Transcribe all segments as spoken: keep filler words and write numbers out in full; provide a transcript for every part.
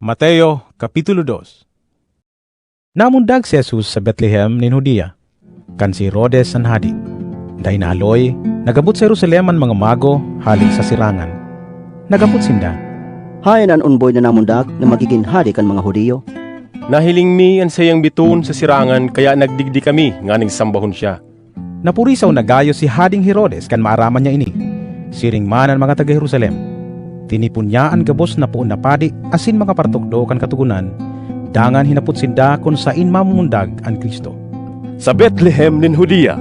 Mateo, Kapitulo dos. Namundag si Jesus sa Betlehem nin Judea, kan si Herodes an hade. Dai nahaloy, nag-abot sa Jerusalem an mga mago hale sa sirangan. Naghapot sinda, "Haen an omboy na namundag na magigin hade kan mga Judio?" "Nahiling mi an saiyang bitoon sa sirangan, kaya nagdigdi kami nganing sambahon siya." Napurisaw na gayo si Hading Herodes kan maaraman niya ini. Siring man an mga taga Jerusalem. Tinipon niya an gabos na poon na padi asin mga paratukdo kan Katogonan, dangan hinapot sinda kun saen mamumundag an Cristo. "Sa Betlehem nin Judea,"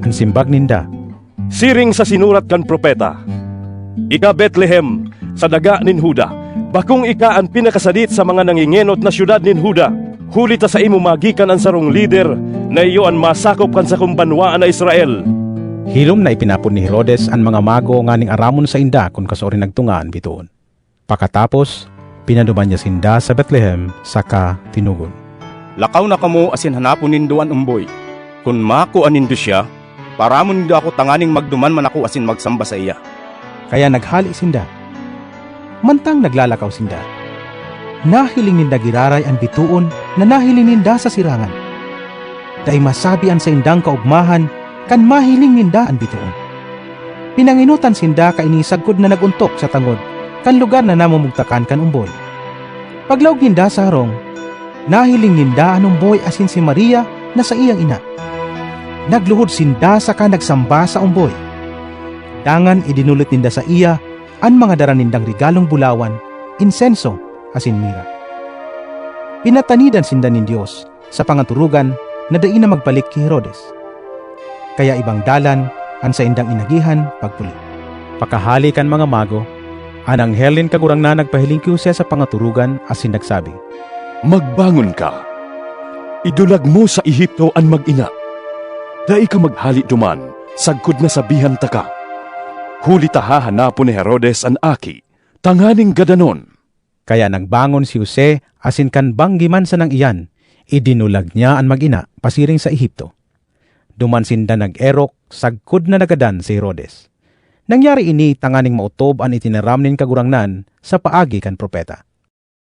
an simbag ninda, "siring sa sinurat kan propeta, 'Ika, Betlehem, sa daga nin Juda, bakong ika an pinakasadit sa mga nangengenot na syudad nin Juda, huli ta saimo magikan an sarong lider na iyo an masakop kan sakong banwaan na Israel.'" Hilom na ipinapod ni Herodes an mga mago nganing aramon sainda kun kasuarin nagtunga an bitoon. Pakatapos, pinaduman niya sinda sa Betlehem saka tinugon, "Lakaw na kamo asin hanapon nindo an omboy. Kun makua nindo siya, paaramon nindo ako tanganing magduman man ako asin magsamba saiya." Kaya naghale sinda. Mantang naglalakaw sinda, nahiling ninda giraray an bitoon na nahiling ninda sa sirangan. Dai masabi an saindang kaogmahan kan mahiling ninda an bitoon. Pinangenotan sinda kaini sagkod na nag-ontok sa tangod kan lugar na namumugtakan kan omboy. Paglaog ninda sa harong, nahiling ninda an omboy asin si Maria na saiyang ina. Nagluhod sinda saka nagsamba sa omboy. Dangan idinulit ninda saiya an mga dara nindang regalong bulawan, insenso, asin mira. Pinatanidan sinda nin Dios sa pangaturugan na dai na magbalik ki Herodes. Kaya ibang dalan an saindang inagihan pagpuli. Pakahale kan mga mago, an anghel nin Kagurangnan nagpahiling ki Jose sa pangaturugan asin nagsabi, "Magbangon ka. Idulag mo sa Egipto an mag-ina. Dai ka maghale duman sagkod na sabihan taka, huli ta hahanapon ni Herodes an aki tanganing gadanon." Kaya nagbangon si Jose asin kan banggi man sanang iyan, idinulag niya an mag-ina pasiring sa Egipto. Duman sinda nag-erok sagkod na nagadan si Herodes. Nangyari ini tanganing maotob an itinaram nin Kagurangnan sa paagi kan propeta,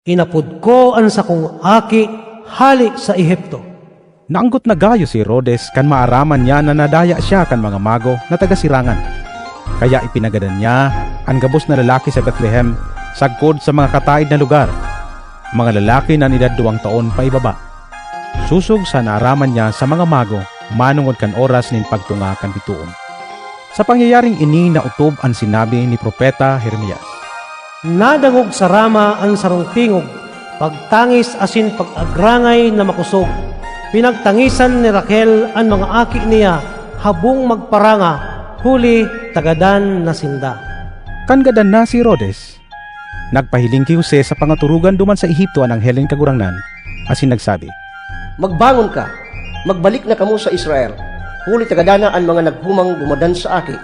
"Inapod ko an sakong aki hale sa Egipto." Naanggot na gayo si Herodes kan maaraman niya na nadaya siya kan mga mago na taga Sirangan. Kaya ipinagadan niya an gabos na lalaki sa Betlehem, sagkod sa mga kataed na lugar, mga lalaki na an edad duwang taon paibaba, sosog sa naaraman niya sa mga mago manongod kan oras nin pagtunga kan bitoon. Sa pangyayaring ini naotob an sinabi ni Propeta Jeremias, "Nadangog sa Rama an sarong tingog, pagtangis asin pag-agrangay na makosog. Pinagtangisan ni Raquel an mga aki niya habong magparanga, huli tagadan na sinda." Kan gadan na si Herodes, nagpahiling ki Jose sa pangaturugan duman sa Egipto an anghel nin Kagurangnan, asin nagsabi, "Magbangon ka, magbalik na kamo sa Israel, huli tagadan na an mga naghumang gumadan sa aki."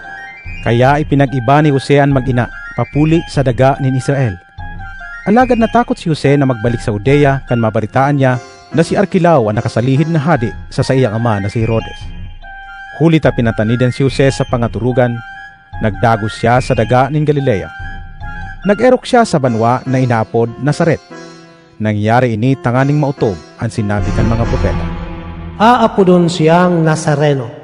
Kaya ipinag-iba ni Jose an mag-ina papuli sa daga nin Israel. Alagad natakot si Jose na magbalik sa Judea kan mabaretaan niya na si Arkelao an nakasalihid na hade sa saiyang ama na si Herodes. Huli ta pinatanidan si Jose sa pangaturugan, nagdagos siya sa daga nin Galilea. Nag-erok siya sa banwa na inaapod Nazaret. Nangyari ini tanganing maotob an sinabi kan mga propeta, "Aapodon siyang Nazareno."